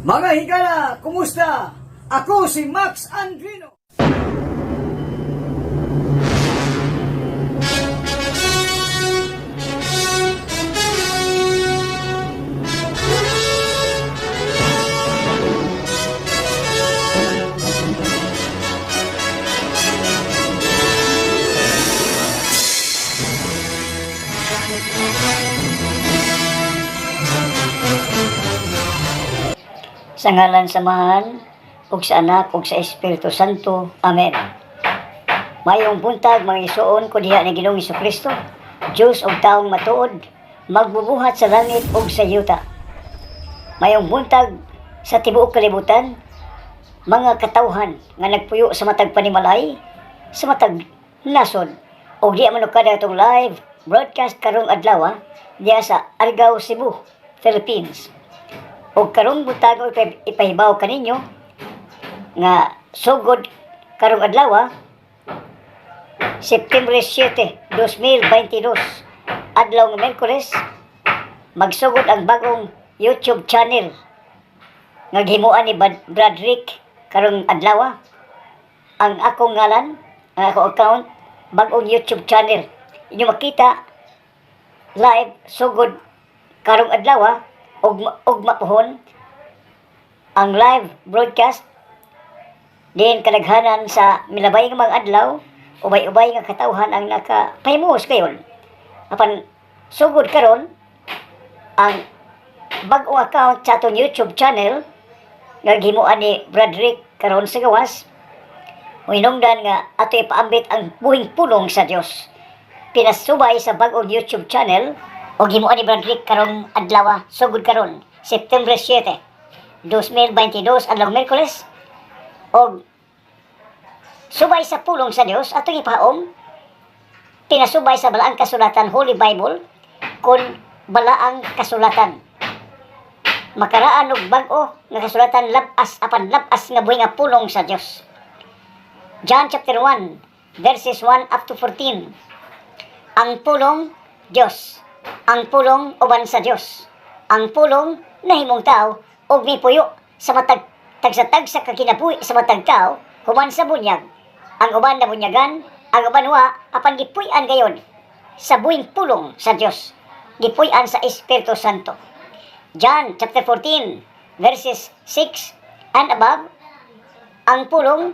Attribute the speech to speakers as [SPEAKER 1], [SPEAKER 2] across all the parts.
[SPEAKER 1] Mga higala, kumusta? Ako si Max Andrino.
[SPEAKER 2] Sa ngalan sa Amahan, ug sa Anak, ug sa Espiritu Santo. Amen. Mayong buntag, mga isuon ko diha ni Ginoong Kristo, Diyos ug taong matuod, magbubuhat sa langit ug sa yuta. Mayong buntag sa tibuok kalibutan, mga katawhan nga nagpuyo sa matag panimalay, sa matag nasod, ug di man kada atong live broadcast karong adlaw diha sa Argao, Cebu, Philippines. Og karong buntag ipahibaw kaninyo nga sugod karong adlaw, September 7, 2022, adlaw nga Miyerkules, magsugod ang bagong YouTube channel nga gihimuan ni Bradrick karong adlaw. Ang akong ngalan, ang akong account, bagong YouTube channel. Inyo makita live sugod karong adlaw ug mapuhon ang live broadcast din. Kadaghanan sa milabay nga mga adlaw, ubay-ubay nga katawhan ang nakapahimuos kayon. Apan sugod karon ang bag-ong account sa atong YouTube channel nga gihimuan ni Bradrick karon sa gawas. Hinungdan nga ato ipaambit ang buhing pulong sa Dios pinasubay sa bag-ong YouTube channel o gihimuan ni Bradrick karong adlaw, sugod karon September 7, 2022, adlaw Miyerkules. Og subay sa pulong sa Dios atong ipahaom pinasubay sa balaang kasulatan, Holy Bible, kun balaang kasulatan makaraan og bag-o nga kasulatan, labas apan labas nga buhi nga pulong sa Dios. John chapter 1 verses 1 up to 14. Ang pulong Dios, ang pulong uban sa Dios, ang pulong nahimong tao ug mipuyo sa matag tagsa-tagsa ka kinabuhi sa matag tao human sa bunyag. Ang uban nabunyagan, ang uban wa, apan gipuy-an gayon sa buhing pulong sa Dios, gipuy-an sa Espiritu Santo. John chapter 14 verses 6 and above. Ang pulong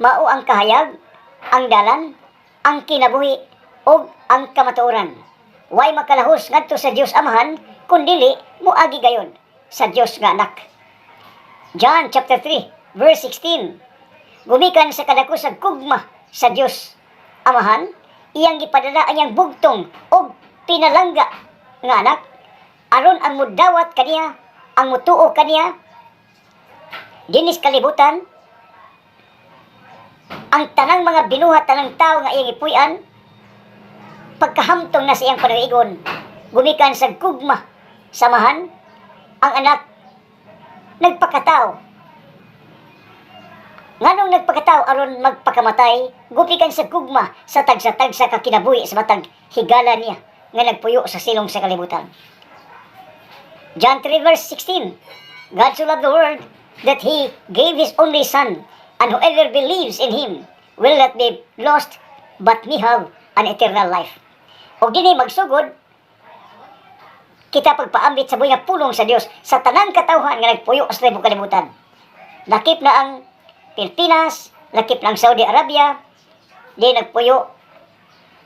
[SPEAKER 2] mao ang kahayag, ang dalan, ang kinabuhi ug ang kamatuoran. Way makalahos ngadto sa Dios Amahan kun dili moagi gayon sa Dios nga Anak. John chapter 3 verse 16. Gumikan sa kadako sa gugma sa Dios Amahan, iyang gipadala ang iyang bugtong ug pinalangga nga anak aron ang mudawat kaniya, ang mutuo kaniya, dinis kalibutan, ang tanang mga binuhat, tanang tao nga iyang ipuy-an, pagkahamtong na sa iyang panag-igon. Gumikan sa gugma sa Amahan, ang anak nagpakatao. Nganong nagpakatao? Aron magpakamatay gumikan sa gugma sa tagsa-tagsa ka kinabuhi sa matag higala niya nga nagpuyo sa silong sa kalibutan. John 3 verse 16. God so loved the world that He gave His only Son, and whoever believes in Him will not be lost, but may have an eternal life. O dini magsugod kita pagpaambit sa buhi nga pulong sa Dios sa tanang katawhan nga nagpuyo sa tibuok kalibutan. Lakip na ang Pilipinas, lakip na ang Saudi Arabia, di nagpuyo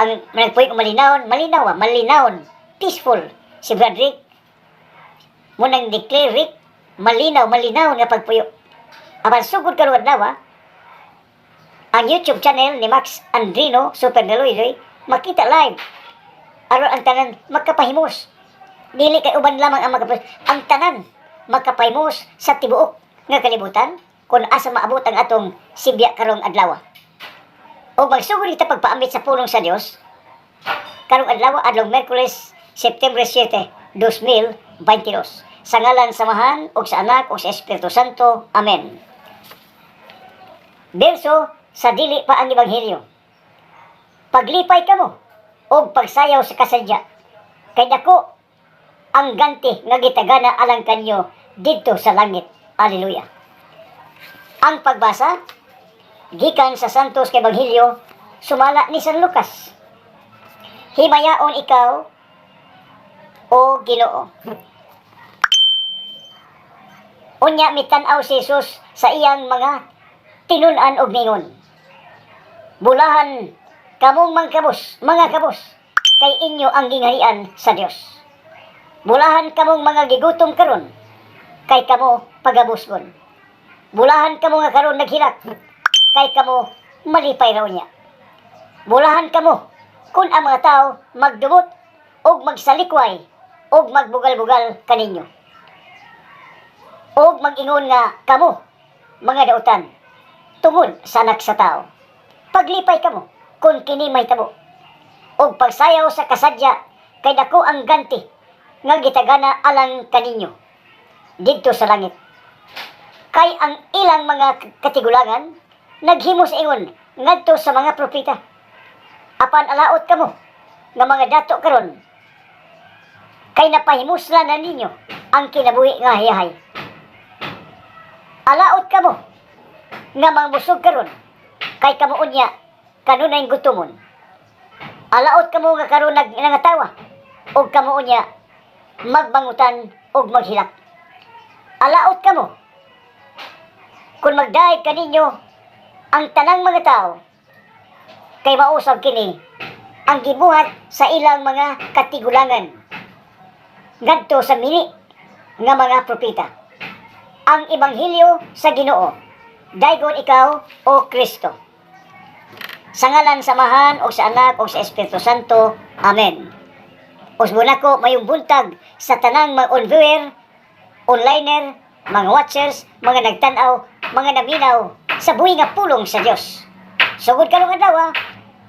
[SPEAKER 2] ang nagpuyo malinawon, malinaw, malinawon, peaceful si Bradrick mo nang declare Rick, malinaw, malinaw nga pagpuyo. Apan sugod karon adlaw, ang YouTube channel ni Max Andrino Super Deloy makita live aron ang tanan magkapahimos. Dili kay uban lamang ang makapahimos, ang tanan makapahimos sa tibuok nga kalibutan kung asa maabot ang atong sibya karong adlaw. O magsugod kita pagpaambit sa pulong sa Dios karong adlaw, adlaw Miyerkules, September 7, 2022. Sa ngalan sa Amahan ug sa Anak ug sa Espiritu Santo. Amen. Berso sa dili pa ang ebanghelyo. Paglipay kamo og pagsayaw sa kasadya kay dako ang ganti nga gitagana alang kanyo didto sa langit. Alleluia. Ang pagbasa gikan sa Santos nga Ebanghelyo sumala ni San Lucas. Himayaon ikaw, o Ginoo. Unya mitan-aw si Jesus sa iyang mga tinun-an og ningon: "Bulahan kamong mangkabos, mga kabos, kay inyo ang gingharian sa Dios. Bulahan kamong mga gigutom karon, kay kamo pagabusgon. Bulahan kamo nga karon naghilak, kay kamo malipay raw niya. Bulahan kamo kung ang mga tao magdumot og magsalikway og magbugal-bugal kaninyo og mag-ingon nga kamo mga dautan tungod sa Anak sa Tao. Paglipay kamo kung kini mahitabo og pagsayaw sa kasadya, kay dako ang ganti nga gitagana alang kaninyo didto sa langit. Kay ang ilang mga katigulangan naghimo sa ingon ngadto sa mga propeta. Apan alaot kamo nga mga dato karon, kay napahimuslan na ninyo ang kinabuhi nga hayahay. Alaot kamo nga mga busog karon, kay kamo unya kanunay gutomon. Alaot kamo nga karon nangatawa, ug kamo unya magbangutan ug maghilak. Alaot kamo kung magdayeg kaninyo ang tanang mga tao, kay mao usab kini ang gibuhat sa ilang mga katigulangan ngadto sa mini nga mga propeta." Ang Ebanghelyo sa Ginoo. Daygon ikaw, o Kristo. Sa ngalan sa Amahan o sa Anak o sa Espiritu Santo. Amen. Usbon nako mayong buntag sa tanang mga on-viewer, onliner, mga watchers, mga nagtanaw, mga naminaw sa buhi nga pulong sa Dios. Sugod karong adlaw,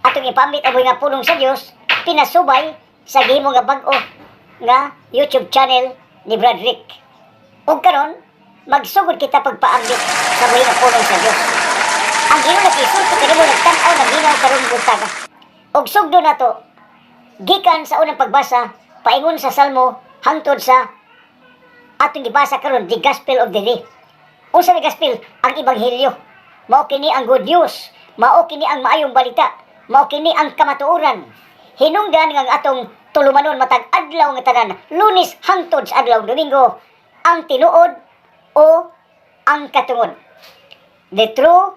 [SPEAKER 2] atong ipamit ang buhi nga pulong sa Dios pinasubay sa gihimo nga bag-o nga YouTube channel ni Brad Rick. Ug karon magsugod kita pagpaambit sa buhi nga pulong sa Dios. Ang Ginoo nakisulti kanimo nagtan-aw, naminaw karong buntaga. Ug sugdo nato gikan sa unang pagbasa paingon sa Salmo hangtod sa atong gibasa karon, the Gospel of the Day. Unsa may gospel? Ang Ebanghelyo. Mao kini ang good news, mao kini ang maayong balita, mao kini ang kamatuoran. Hinungdan nga ang atong tulumanon matag adlaw nga tanan, Lunes hangtod sa adlaw Domingo, ang tinuod o ang katungod. The true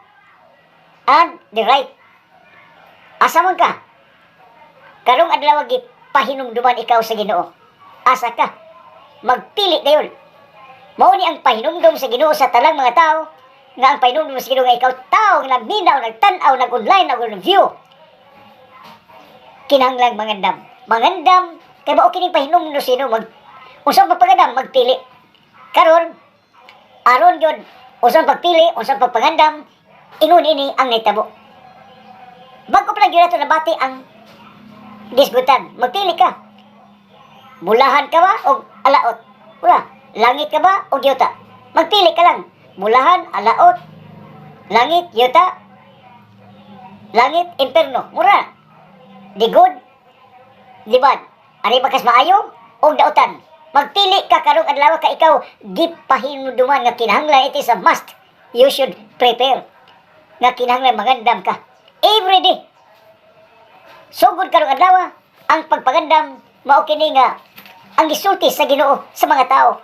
[SPEAKER 2] and the right. Asa man ka? Karong adlaw pahinumduman ikaw sa Ginoo. Asa ka? Magpili gayon. Mao ni ang pahinumdum sa Ginoo sa tanang mga tao nga ang pahinumdum sa Ginoo nga ikaw tao nga naminaw, nagtan-aw, nag-online, nag-view. Kinahanglang mangandam. Mangandam kay mao kining pahinumdum sa Ginoo. Mag unsa pagpangandam? Magpili. Karon aron gyud unsa pagpili, unsa pagpangandam, ingon ini ang nahitabo. Bago pa lang gyud nato nabati ang disgutan. Magpili ka. Bulahan ka ba o alaot? Wala. Langit ka ba o yuta? Magpili ka lang. Bulahan, alaot, langit, yuta, langit, imperno. Mura. The good, the bad. Ari ba kas maayo o dautan? Magpili ka karong adlaw ka ikaw gipahinumduman nga kinahanglan, it is a must. You should prepare. Nga kinahanglan mangandam ka. Every day. Sugod karong adlaw, ang pagpangandam mao kini nga ang gisulti sa Ginoo sa mga tao.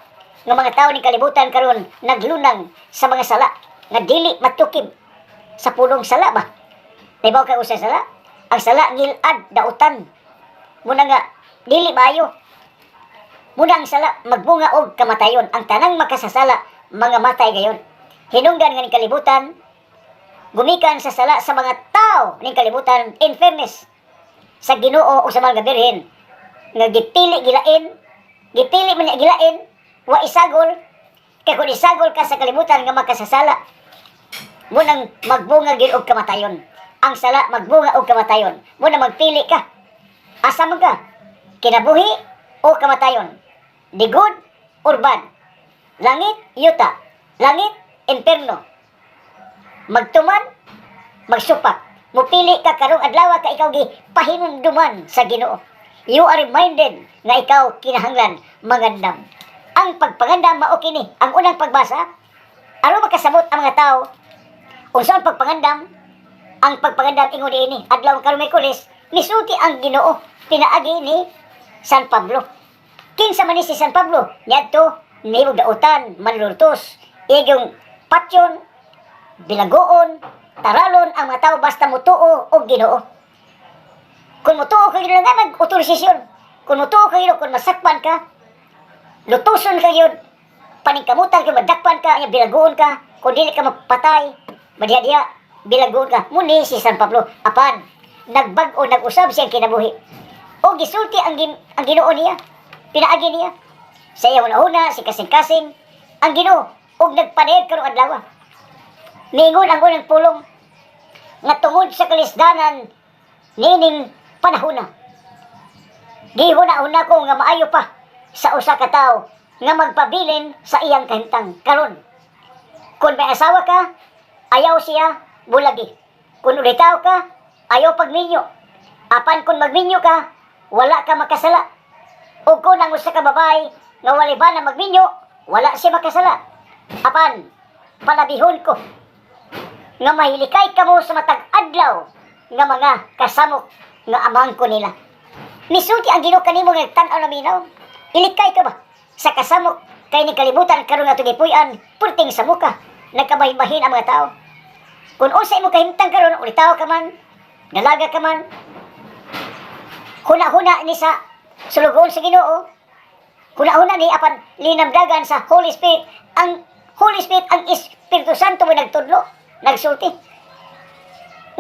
[SPEAKER 2] Nga mga tao ning kalibutan karon naglunang sa mga sala nga dili matukib sa pulong sala ba. Naibaw kay usa sala? Ang sala ngilad, dautan. Muna nga dili maayo. Muna ang sala magbunga og kamatayon. Ang tanang makasasala mga matay gayon. Hinungdan nga ning kalibutan gumikan sa sala sa mga tao ning kalibutan, in fairness sa Ginoo o sa mga birhen nga gipili gilain, gipili man niya gilain, wa isagol, kay kung isagol ka sa kalibutan nga makasasala, munang magbunga gyud og kamatayon. Ang sala magbunga og kamatayon. Muna magpili ka, asa man ka, kinabuhi o kamatayon, the good or bad, langit, yuta, langit, imperno, magtuman, magsupak. Mupili ka karong adlaw ka ikaw gi pahinumduman sa Ginoo. You are reminded nga ikaw kinahanglan mangandam. Ang pagpangandam mao kini ang unang pagbasa Aron makasabot ang mga tao unsa ang pagpangandam? Ang pagpangandam ingon niini adlaw karon Miyerkules, misulti ang Ginoo pinaagi ni San Pablo. Kinsa man ni si San Pablo? Niadto nihimog dautan, manlulutos, iyang patyon, bilagoon, taralon ang mga tao basta mutuo og Ginoo. Kung mutuo ka Ginoo nga nag-otorisasyon. Kung mutuo ka Ginoo, kung masakpan ka, lutuson ka yun, paningkamutan ka, madakpan ka, anya bilagoon ka, kung dili ka mapatay, madiha-diha, bilagoon ka. Muni si San Pablo, apan, nagbag-o, nag-usab siyang kinabuhi. O gisulti ang Ginoo niya, pinaagi niya. Sa iyang una-una, si kasing-kasing, ang Ginoo, ug nagpanayag karong adlaw. Niingon ang unang pulong nga tungod sa kalisdanan niining panahona. Gihuna-huna ko nga maayo pa sa usa ka tawo nga magpabilin sa iyang kahimtang karon. Kung may asawa ka, ayaw siya bulagi. Kung ulitaw ka, ayaw pagminyo. Apan kung magminyo ka, wala ka makasala. O kung ang usa ka babae nga walay bana magminyo, wala siya makasala. Apan, panabihon ko nga mahilikay kamo sa matag adlaw nga mga kasamok nga amang ko nila. Misulti ang Ginoo kanimo nga nagtan-aw na minaw. Ilikay ka ba sa kasamok kay ni kalibutan karon nga tugipuy-an purting sa muka nagkabahin-bahin ang mga tao. Kung unsa imo kahimtang karon, ulitaw ka man, dalaga ka man, huna-huna ni sa sulugoon sa Ginoo, huna-huna ni apan linamdagan sa Holy Spirit. Ang Holy Spirit, ang Espiritu Santo mo nagtudlo, nagsulti.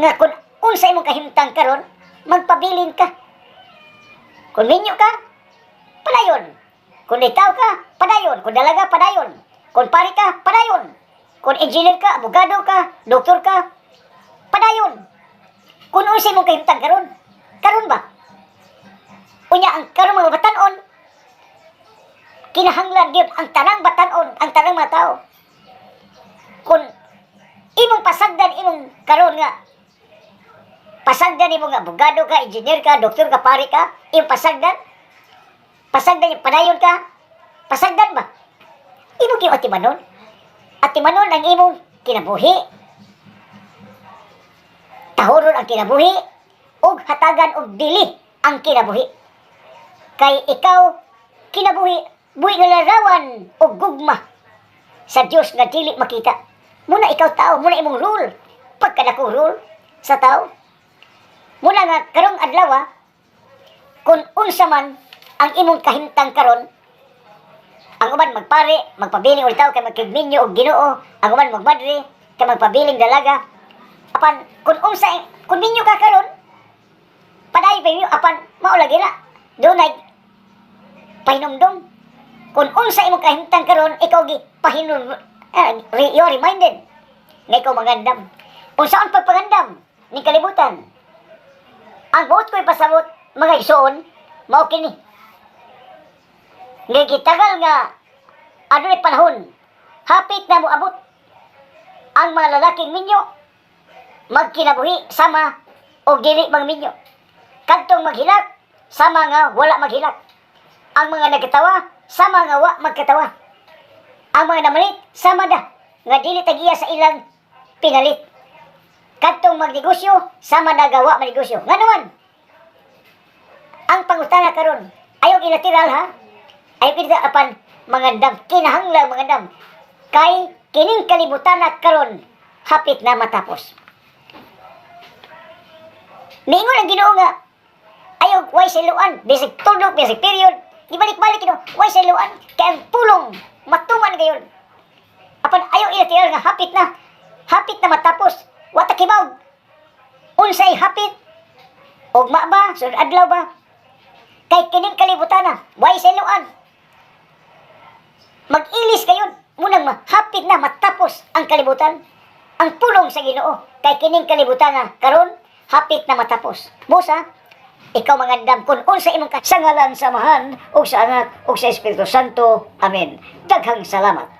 [SPEAKER 2] Nga kung unsa imong kahimtang karon, magpabilin ka. Kung minyo ka, padayon. Kung litaw ka, padayon. Kung dalaga, padayon. Kung pari ka, padayon. Kung engineer ka, abogado ka, doktor ka, padayon. Kung unsa imong kahimtang karon, karon ba? Unya ang karon mga batanon, kinahanglan gyud ang tanang batanon, ang tanang mga tao. Kung imong pasagdan imong karon nga pasagdan imo nga abogado ka, engineer ka, doktor ka, pari ka, imong pasagdan, pasagdan yung padayon ka, pasagdan ba? Imo gyud atimanon. Atimanon ang imong kinabuhi. Tahuron ang kinabuhi ug hatagan og dili ang kinabuhi. Kay ikaw kinabuhi buhi nga larawan og gugma sa Dios nga dili makita. Muna ikaw tao, muna imong role. Pagkadako role sa tao. Muna nga karong adlaw, kung unsa man ang imong kahimtang karon, ang uban magpare, magpabiling ulitaw kay magkigminyo og Ginoo, ang uban magmadre kay magpabiling dalaga. Apan kung unsa kung minyo ka karon, padayon pa minyo apan mao lagi na. Dunay pahinumdum. Kung unsa imong kahimtang karon, ikaw gi pahinum you are reminded nga ikaw mangandam. Unsaon pagpangandam ning kalibutan? Ang buot ko'y pasabot, mga igsoon, mao kini. Nga gitagal nga adunay panahon, hapit na moabot ang mga lalaking minyo magkinabuhi sama og dili mang minyo. Kadtong maghilak sama nga wala maghilak. Ang mga nagkatawa sama nga wa magkatawa. Ang mga namalit sama da nga dili tagiya sa ilang pinalit. Kadtong magnegosyo sama na gawa magnegosyo. Nga naman, ang pangutana karon, ayaw iliteral ha. Ayaw iliteral apan mangandam, kinahanglan mangandam. Kay kining kalibutan na karon hapit na matapos. Niingon ang Ginoo nga ayaw way siluan, bisig tuldok, bisig period, ibalik-balik Ginoo, way siluan kay ang pulong matuman gayon. Apan ayaw iliteral nga hapit na matapos, wa ta kibaw. Unsay hapit? Ugma ba? Sunod adlaw ba? Kay kining kalibutan na, way siluan. Mag-ilis kayon, munang hapit na matapos ang kalibutan. Ang pulong sa Ginoo kay kining kalibutan na karon hapit na matapos. Busa, ikaw mangandam kung unsa imong ka sa ngalan sa Amahan ug sa Anak ug sa Espiritu Santo. Amen. Daghang salamat.